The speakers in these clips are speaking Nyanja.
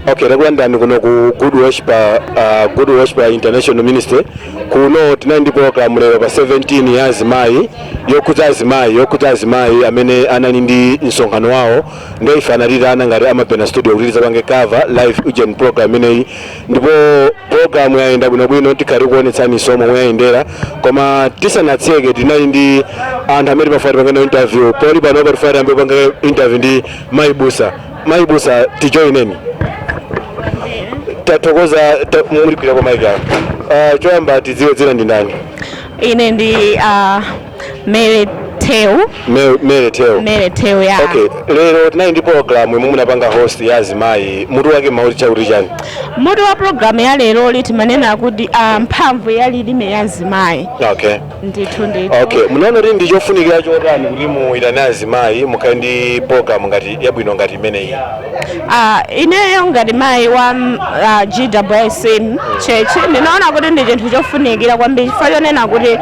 Okay, takulandirani kuno ku Good Worshiper International Ministry. Kuno tinali ndi program lero pa 17 ya azimayi, yokhudza azimayi amene anali ndi msonkhano wawo. Ndiye ife anatitana ngati Amapena Studio kuti tizapange cover live ujeni program imeneyi, ndipo program yayenda bwinobwino. Tikhale kuonetsani momwe yayendera, koma tisanatseke tinali ndi anthu amene timafuna tipange interview. Poli panopa tifuna tiyambe kupanga interview ndi Mayi Busa. Mayi Busa, tijoineni. Tathokoza. Mulikwira kwa maiki ako. Choyamba tidziwe dzina ndi ndani? Ine ndi Mary Teu. Mary Teo. Mary Teu, ya. Okay, lero tinali ndi program imwe munapanga host ya azimayi. Mutu wake mauti chakuti chani? Mutu wa program ya lero timanena kuti mphamvu ya lilime ya azimayi. Ndithu, ndithu. Okay, munaona kuti ndi chofunikira chotani kuti muyitane azimayi, mukhale ndi program ngati yabwino ngati imeneyi? Ineyo ngati mayi wa GWC Church, ndinaona kuti ndi chinthu chofunikira kwambiri, chifukwa chonena kuti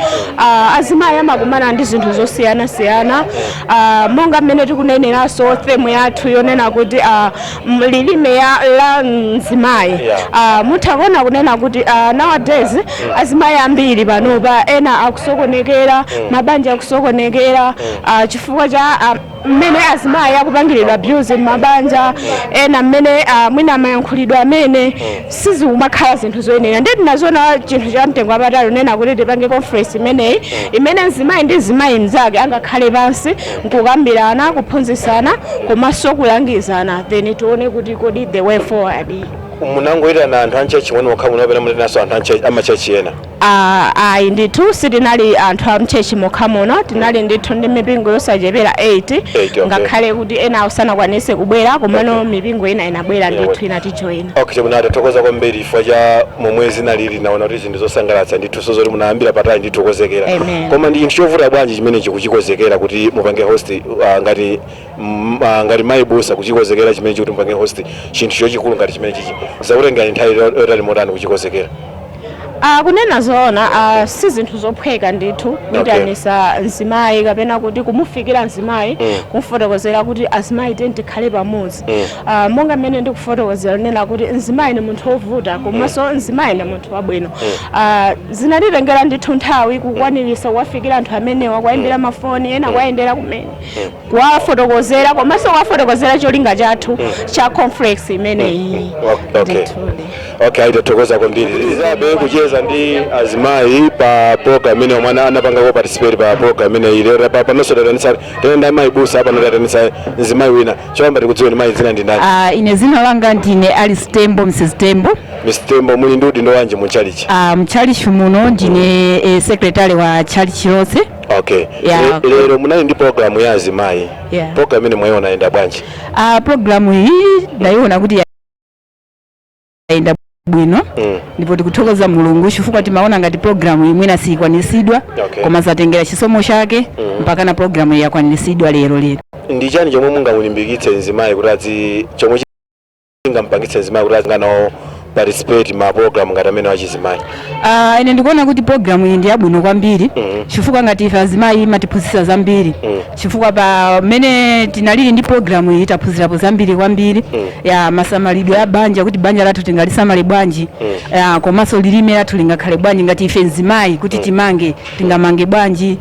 azimayi amakumana ndi zinthu zosiyanasiyana, monga mmene tikuneneranso theme yathu yonena kuti lilime la mzimayi. Mutha kuona kunena kuti nowadays azimayi ambiri panopa ena akusokonekera, mabanja akusokonekera chifukwa cha mmene azimayi akupangiridwa abuse m'mabanja ena, mmene mwina amayankhulidwe amene sizikumakhala zinthu zoyenera. Ndiye tinaziona chinthu cha mtengo wapatali unena kuti tipange conference imeneyi, imene mzimayi ndi mzimayi mnzake angakhale pansi nkukambirana, kuphunzitsana komanso kulangizana, then tione kuti kodi the way forward. Munangoyitana anthu a mchurch mwene mokha muno kapena munatenanso anthu ama church ena? Ayi ndithu, sitinali anthu a mchurch mokha muno, tinali ndithu ndi mipingo yosachepera 8. 8, okay. Ngakhale kuti ena asanakwanise kubwera, komano mipingo ina inabwera ndithu, inatijoyina. Okay, chabwino, tathokoza kwambiri chifukwa cha momwe zinalili. Naona kuti zinthu zosangalatsa ndithu, sozoti munayambira patali ndithu kukonzekera. Amen. Koma ndi chinthu chovuta bwanji chimenechi kuchikonzekera kuti mupange host, ngati mayi busa, kuchikonzekera chimenechi kuti mupange host chinthu chochikulu ngati chimene chichi, zakutengani nthawi yotali motani kuchikonzekera? Kunena zoona, si zinthu zophweka ndithu kuyitanisa mzimayi kapena kuti kumufikira mzimayi, kumfotokozera kuti azimayi tiye tikhale pamodzi. Monga mmene ndikufotokozera nena kuti mzimayi ni munthu wovuta, komanso mzimayi ni munthu wabwino. Zinatitengera ndithu nthawi kukwanirisa kuwafikira anthu amenewa, kuwayimbira mafoni ena, kuwayendera kumene, kuwafotokozera komanso kuwafotokozera cholinga chathu cha conference imeneyi. Ndithudi. Okay, ayi, tathokoza kwambiri. Izabe kucheza ndi azimayi pa program imene omwe anapangako participate pa program imeneyi lero. Panonso tatanisa tena mayi busa, pano tatanisa mzimayi wina. Choyamba tikudziweni mayi, dzina ndi ndani? Ine dzina langa ndine Alice Tembo, Mrs Tembo. Mrs Tembo, muli ndi udindo wanji mu chalichi? Mchalichi muno ndine secretary wa chalichi lonse. Lero munali ndi program ya azimayi. Program imene mwayiona yenda bwanji? Program iyi ndayiona kuti yayenda bwino, ndipo tikuthokoza Mulungu chifukwa timaona ngati program imwena siyikwanisidwa, koma zatengera chisomo chake mpaka na program iyi yakwanisidwa lero lero. Ndi chani chomwe mungamulimbikitse mzimayi kuti adzi, chomwe chingampangitse mzimayi kuti azinganawo participate ma program ngati amene wachizimayi? Ine ndikuona kuti program iyi ndi yabwino kwambiri, chifukwa ngati ife azimayi imatiphunzitsa zambiri, chifukwa pamene tinalili ndi program iyi taphunzirapo zambiri kwambiri, ya masamalidwe ya banja, kuti banja lathu tingalisamale bwanji, ya komanso lilime lathu lingakhale bwanji ngati ife mzimayi, kuti timange, tingamange bwanji.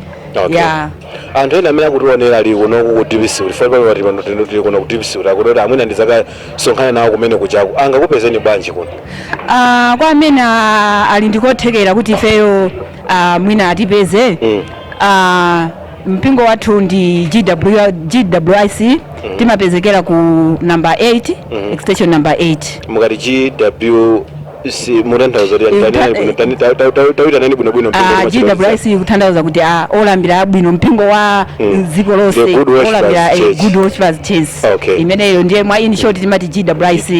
Ya. Anthu ena amene akutionera ali kunoku ku Diepsloot, fo pano pati pano tili kuno ku Diepsloot, akutoti amwina ndizakasonkhana nawo kumene kuchaku, angakupezeni bwanji kuno? Kwa amene ali ndikothekera kuti ifeyo mwina atipeze, mpingo wathu ndi GWIC, timapezekera ku number 8, extension number 8. Mukati GWC mutanthauza kuti tawitanani bwinobwino mpingo GWIC kutanthauza kuti olambira abwino, mpingo wa dziko lonse. The Good Worshipers Olambira Church. Good Worshipers Church. Imeneyo ndiye mwa in short timati GWIC.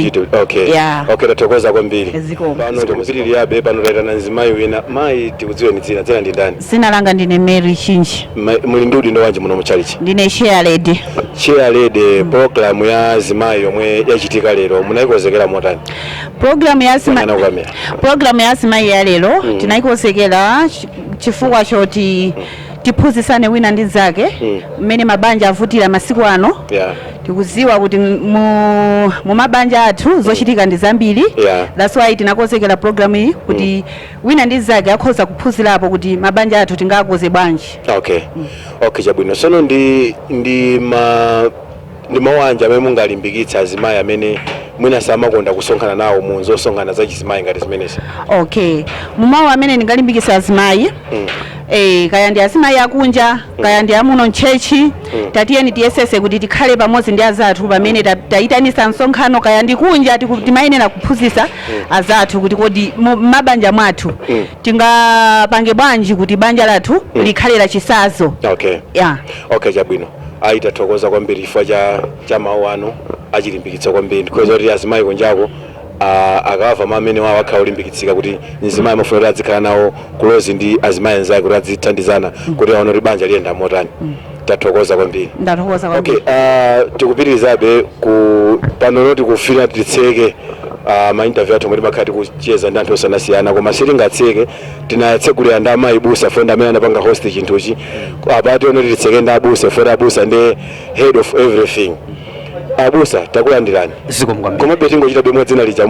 Yeah. Okay, tathokoza kwambiri. Zikomo. Pano tikupitirirabe, pano taitana mzimayi wina. Mayi, tikudziweni dzina, dzina ndi ndani? Dzina langa ndine Mary Chinji. Muli ndi udindo wanji muno muchalichi? Ndine chair lady. Chair lady, program ya azimayi yomwe yachitika lero munayikonzekera motani? Program ya azima Yang'ana kukamera. Program ya azimayi ya lero tinayikonzekera chifukwa choti tiphunzitsane wina ndi zake mmene mabanja avutira masiku ano. Tikuziwa kuti mu mabanja athu zochitika ndi zambiri. That's why tinakonzekera program iyi kuti wina ndi zake akhoza kuphunzirapo kuti mabanja athu tingakoze bwanji. Okay, chabwino. Sono ndi mawu anji amene mungalimbikitsa azimayi amene mwina samakonda kusonkhana nawo mu zosonkhana za chizimayi ngati zimenezi? Okay, mumawu amene ndingalimbikitsa azimayi, kaya ndi azimayi akunja, kaya ndi amuno mtchechi, tatiyeni tiyesese kuti tikhale pamodzi ndi azathu pamene tayitanisa msonkhano, kaya ndi kunja. Timayenera kuphunzitsa azathu kuti kodi mabanja mwathu tingapange bwanji kuti banja lathu likhale lachisazo. Yeah. Okay, chabwino. Ayi, tathokoza kwambiri chifukwa cha mawu anu achilimbikitsa kwambiri. Ndikhoza kuti azimayi kunjako akamva mawu amene wawo akhala olimbikitsika kuti mzimayi amafuna kuti azikhala nawo close ndi azimayi anzake kuti azithandizana kuti aone kuti banja liyenda motani. Tathokoza kwambiri. Ndathokoza kwambiri. Tikupitirizabe ku pano tikufira titseke ma interview athu omwe timakhala tikucheza ndi anthu osiyanasiyana, koma sitingatseke tinatsegulira ndi amayi busa fonda amene anapanga host chinthuchi apa. Tione titseke ndi abusa foti abusa ndi head of everything. Abusa, takulandirani. Zikomo kwambiri. Komabe tingochita bemwe dzina lija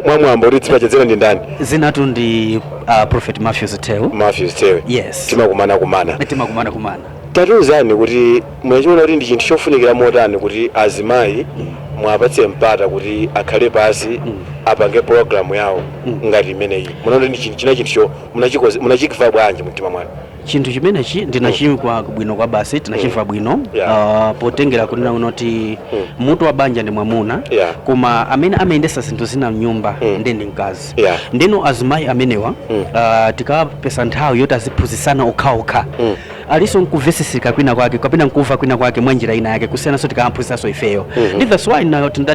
mwamwambo kuti tsipache dzina ndi ndani? Zinatu ndi Prophet Matthews Tewe. Matthews Tewe. Yes. Timakumana kumana. Timakumana kumana. Tatiuzani kuti mwachiona kuti ndi chinthu chofunikira motani kuti azimayi mwapatse mpata kuti akhale pasi apange program yawo ngati imeneyi. Munaona ndi chinthu china chinthucho munachimva bwanji mumtima mwanu? Chinthu chimenechi ndinachimva bwino kwa basi, tinachimva bwino. Potengera kunena kunoti mutu wa banja ndi mwamuna, koma amene amayendesa zinthu zina mnyumba ndi mkazi. Ndeno azimayi amenewa, tikapesa nthawi yoti aziphunzitsana okhaokha, aliso nkumveseseka kwina kwake kapena nkumva kwina kwake mwa njira ina yake kusiyananso tikaphunzitsanso ifeyo. Ndi that's why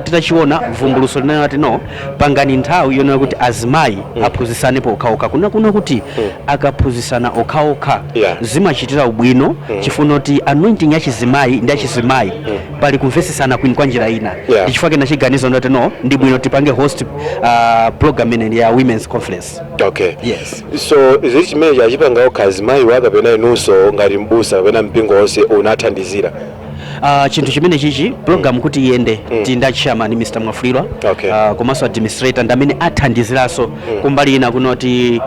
titachiona vumbuluso linena no, pangani nthawi yonena kuti azimayi aphunzitsane okhaokha, kuna kuti akaphunzitsana okhaokha zimachitira ubwino, chifukwa kuti anointing ya chizimayi ndi achizimayi pali kumvesesana kwini kwa njira ina. Ndi chifukwa kena chiganizo ndati no, ndi bwino tipange host program imene ya women's conference. Yes. So zili chimene chachipanga okha azimayi kapena inunso ngati mbusa kapena mpingo wonse unathandizira? Chinthu chimene chichi program kuti iyende, tili ndi chairman Mr Mwafulirwa, komanso administrator ndi amene athandiziranso kumbali ina kunoti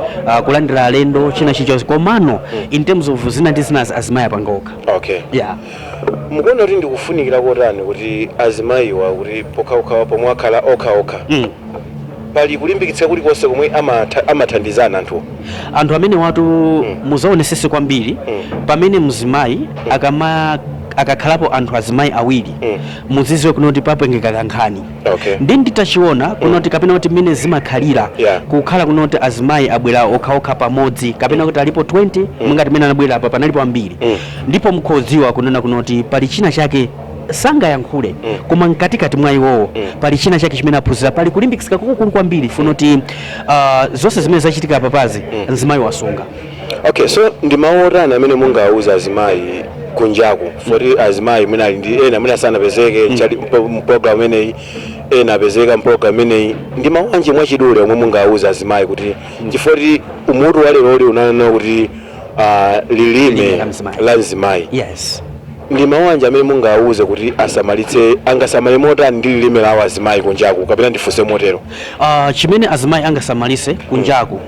kulandira alendo, china chilichonse, komano in terms of zina ndi zinazi azimayi apanga okha. Yeah. Mukuona kuti ndikufunikira kotani kuti azimayiwa kuti pokhapokha pomwe akhala okhaokha, pali kulimbikitsa kulikonse komwe amathandizana anthu? Anthu amene watu muzaonesese kwambiri pamene mzimayi akama akakhalapo anthu azimayi awiri, muziziwe kunoti papwengeka kankhani. Ndi nditachiona kunoti kapena kuti mmene zimakhalira kukhala kunoti azimayi abwera okhaokha pamodzi kapena kuti alipo 20, mungati mmene anabwera apa panalipo ambiri, ndipo mukhodziwa kunena kunoti pali china chake sangayankhule, koma mkatikati mwa iwowo pali china chake chimene aphunzira, pali kulimbikitsika kwakukulu kwambiri funoti zonse zimene zachitika papazi mzimayi wasunga. Okay, so ndi mawu otani amene mungawuza azimayi kunjaku, foti azimayi mwina ali ndi ena mwina sanapezeke chali mprogram imeneyi, ena apezeka mprogram imeneyi, ndi mawu anji mwachidule omwe mungawuza azimayi kuti chifoti umutu wa leroli unanena kuti lilime lilime la mzimayi. La mzimayi. Yes. Ndi mawu anji amene mungawuze kuti asamalitse, angasamale motani ndi lilime lawo azimayi kunjaku, kapena ndifunse motero? Chimene azimayi angasamalise kunjaku,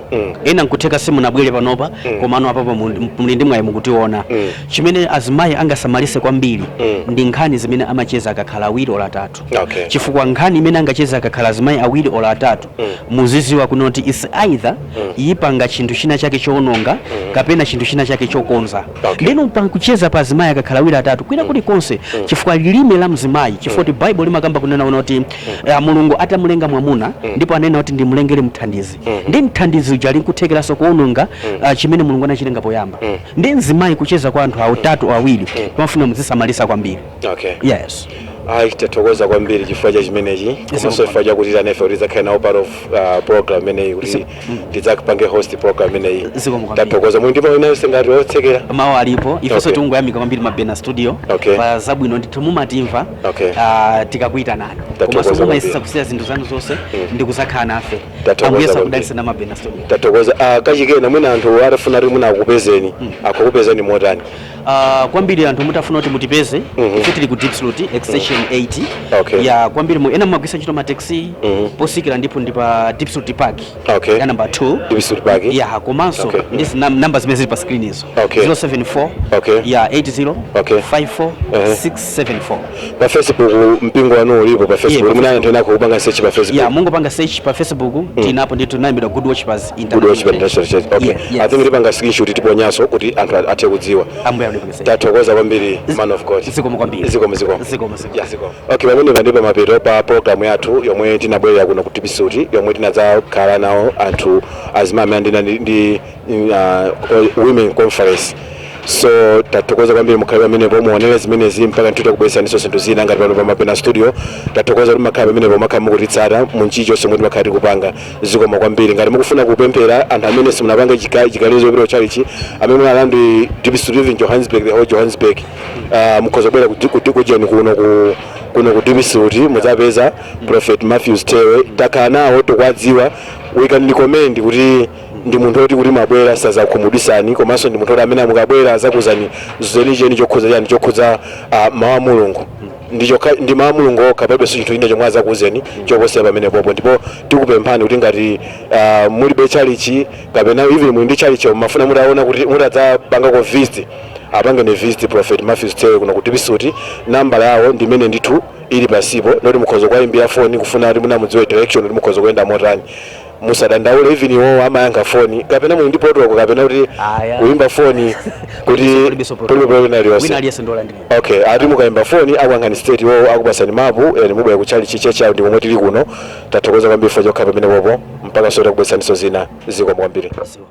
ena nkutheka simunabwere panopa, komano apapo muli ndi mwayi mukutiona. Chimene azimayi angasamalise kwambiri ndi nkhani zimene amacheza akakhala awiri olo atatu, chifukwa nkhani imene angacheza akakhala azimayi awiri olo atatu, muziziwa kunoti is either yipanga chinthu china chake chowononga kapena chinthu china chake chokonza. Ndeno pakucheza pa azimayi akakhala awiri atatu kwina kulikonse, chifukwa lilime la mzimayi, chifukwa kuti Bible limakamba kunena kuti Mulungu atamulenga mwamuna ndipo anena kuti ndimulengere mthandizi, ndi mthandizi uja ali nkuthekeranso kuwononga chimene Mulungu anachilenga poyamba. Ndi mzimayi kucheza kwa anthu atatu awiri pamafuna muzisamalisa kwambiri. Yes. Ayi, tathokoza kwambiri chifukwa cha chimenechi, komanso chifukwa chakuti tanefe kuti tidzakhale nawo part of program imeneyi kuti tidzapange host program imeneyi. Zikomo kwambiri. Tathokoza. Muli ndipo inayonse ngati otsekera? Mawu alipo, ifenso tikungoyamika kwambiri Mabena Studio pa zabwino ndithu mumatimva tikakuyitanani, Tathokoza komanso mumayesesa kwambiri. kusiya zinthu zanu zonse ndi kuzakhala nafe. Tathokoza Ambuye kwambiri. sakudalitsa na Mabena Studio. Tathokoza. Kachikena mwina anthu atafuna kuti mwina akupezeni, akukupezeni motani? Kwambiri anthu mutafuna kuti mutipeze, ife tili ku Diepsloot Extension 8. Ya, kwambiri mu ena mumagwisa ntchito mataxi, posikira ndipo ndi pa Diepsloot Park ya number 2. Diepsloot Park. Ya, komanso ndi namba zimene zili pa screen izo. 074 ya 80 54 674. Pa Facebook mpingo wanu ulipo pa Facebook? Yeah, pa Muna anthu enako kupanga search pa Facebook? Ya, mungopanga search pa Facebook, tinapo ndithu, tinayambira Good Worshipers. Good Worship International Church. Okay. Yeah, yes. I think tipanga screenshot, tiponyaso kuti anthu athe kudziwa. Ambuye akulimbikitse. Tathokoza kwambiri, man of God. Zikomo kwambiri. Zikomo, zikomo. Zikomo, zikomo. Yeah, zikomo. Okay, pamene ndi pamapeto pa program yathu yomwe tinabwerera kuno ku Diepsloot, yomwe tinadzakhala nawo anthu azimayi amene ndi women conference. So tathokoza kwambiri, mukhale pamenepo, muonere zimenezi mpaka nthuta kubweresaniso zinthu zina ngati pano pa Mapena Studio. Tathokoza kuti makhala pamenepo, makhala mukutitsata munchichonse omwe timakhala tikupanga. Zikomo kwambiri. Ngati mukufuna kupemphera, anthu amene simunapange chikalizo chopita chalichi, amene munalandi Diepsloot, even Johannesburg, the whole Johannesburg, mukhoza kubwera kujeni kuno ku Diepsloot, mudzapeza Prophet Matthews Tewe. Takhala nawo, tikwadziwa. We can recommend kuti ndi munthu oti kuti mabwera sazakhumudwisani, komanso ndi munthu oti amene mukabwera azakuzani zenicheni chokhuza chani, chokhuza mawu a Mulungu. Ndi mawu a Mulungu okha, palibenso chinthu china chomwe azakuuzeni choposera pamenepopo. Ndipo tikupemphani kuti ngati mulibe chalichi, kapena even muli ndi chalichi mafuna mutaona kuti mutadzapangako visit, apangeni visit Prophet Matthews Tewe kuno ku Diepsloot. Nambala yawo ndimene ndithu ili pasipo, noti mukhoza kuwayimbira foni kufuna kuti munamudziwe direction kuti mukhoza kuyenda motani. Musadandaule, even iwowo amayankha foni. Kapena muli ndi protocol, kapena kuti Aya. kuyimba foni kuti Palibenso protocol. palibe problem Wina iliyonse? aliyense ndolandira. Okay, ati mukayimba foni akuyankhani straight, iwowo akupasani mapu eni, mubwera ku chalichi chawo ndi komwe tili kuno. Tathokoza kwambiri chokha pamene popo mpaka sota kubweresaniso zina. Zikomo kwambiri. Zikomo.